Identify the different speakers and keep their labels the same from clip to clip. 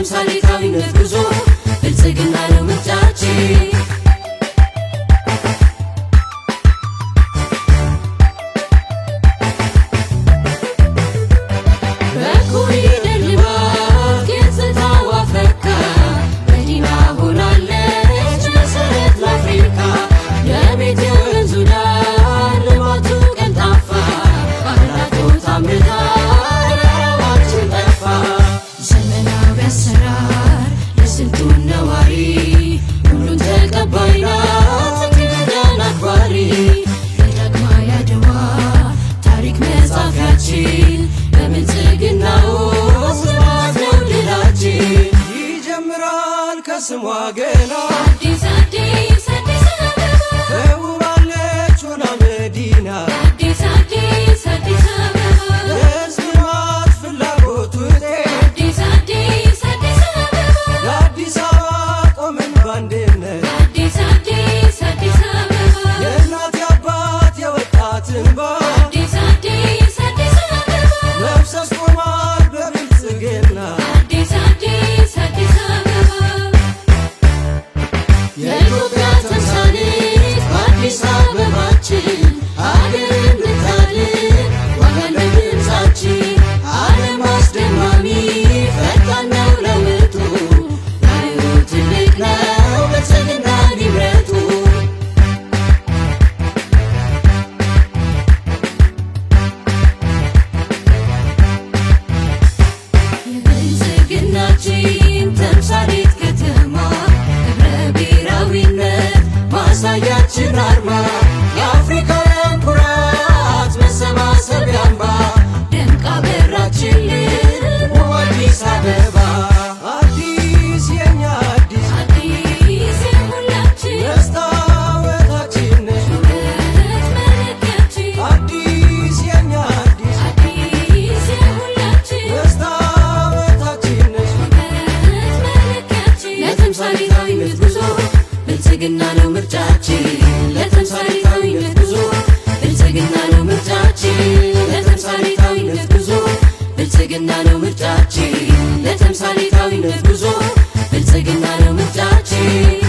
Speaker 1: ለተምሳሌታዊነት ጉዞ ብልጽግና ነው ምርጫችን። በኮሪደር ልማት ገጽታዋ ፈካ፣ መዲና ሆናለች መሰረት ለአፍሪካ። የቤት የወንዙ ዳር ልማቱ ቀልጣፋ፣ ባላቶ ታምርታ ረሃባችን ጠፋ። ዘመናዊ አሰራር ለስልጡን ነዋሪ፣ ሁሉን ተቀባይ ናት እንግዳን አክባሪ። የዳግማዊ አድዋ ታሪክ መጻፊያችን፣ በብልጽግና ውስጥ ልማት ነው ድላችን።
Speaker 2: ይጀምራል ከስሟ ገና፣
Speaker 1: አዲስ አዲስ አዲስ አበባ፣
Speaker 2: ተውባለች ሆና መዲና፣
Speaker 1: አዲስ አዲስ አዲስ አበባ፣
Speaker 2: የሕዝብ ልማት ፍላጎት ውጤት፣
Speaker 1: አዲስ አዲስ አዲስ አበባ፣
Speaker 2: ለአዲስ አበባ ቆምን ባንድነት፣
Speaker 1: አዲስ አዲስ አዲስ አበባ፣
Speaker 2: የእናት የአባት የወጣት እንባ፣
Speaker 1: አዲስ አዲስ አዲስ አበባ፣
Speaker 2: መፍሰስ ቆሟል በብልጽግና።
Speaker 1: አዲስ አዲስ አዲስ አበባ፣ የኢትዮጵያ ተምሳሌት በአዲስ አበባችን፣ አገር እንድታድግ ዋጋ ለድምፃችን፣ ዓለም አስደማሚ ፈጣን ነው ለውጡ፣ ራዕዩ ትልቅ ነው ብልጽግናን ይምረጡ። የብልጽግናችን ተምሳሌት ከተማ፣ ህብረ ብሔራዊነት ማሳያችን አርማ፣ የአፍሪካውያን ኩራት መሰባሰቢያ አምባ፣ ደምቃ በራችልን ውብ አዲስ አበባ።
Speaker 2: አዲስ የኛ አዲስ፣
Speaker 1: አዲስ የሁላችን፣
Speaker 2: መስታወታችን ነሽ፣
Speaker 1: ውበት መለኪያችን፣
Speaker 2: አዲስ የኛ አዲስ፣
Speaker 1: አዲስ የሁላችን፣
Speaker 2: መስታወታችን ነሽ፣
Speaker 1: ውበት መለኪያችን። ለተምሳሌታዊነት ጉዞ ብልጽግና ነው ምርጫችን። ለተምሳሌታዊነት ጉዞ ብልጽግና ነው ምርጫችን። ለተምሳሌታዊነት ጉዞ ብልጽግና ነው ምርጫችን። ለተምሳሌታዊነት ጉዞ ብልጽግና ነው ምርጫችን።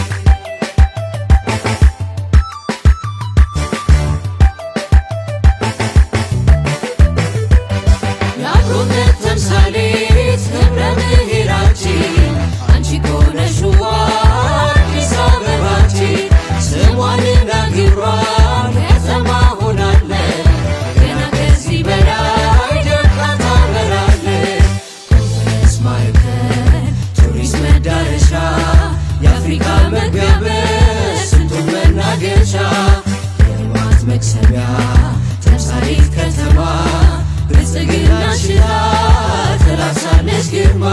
Speaker 1: የአብሮነት ተምሳሌት ህብረ ብሔራችን፣ አንቺ እኮ ነሽ ውቧ አዲስ አበባችን። ስሟንና ግብሯን ከተማ ሆናለች፣ ገና ከዚህ በላይ ደምቃ ታበራለች። ኮንፈረንስ ማዕከል፣ ቱሪስት መዳረሻ፣ የአፍሪካ መግቢያ በር ስልጡን መናገሻ፣ የልማት መክሰሚያ ተምሳሌት ከተማ፣ ብልጽግና ሽታ ተላብሳለች ግርማ።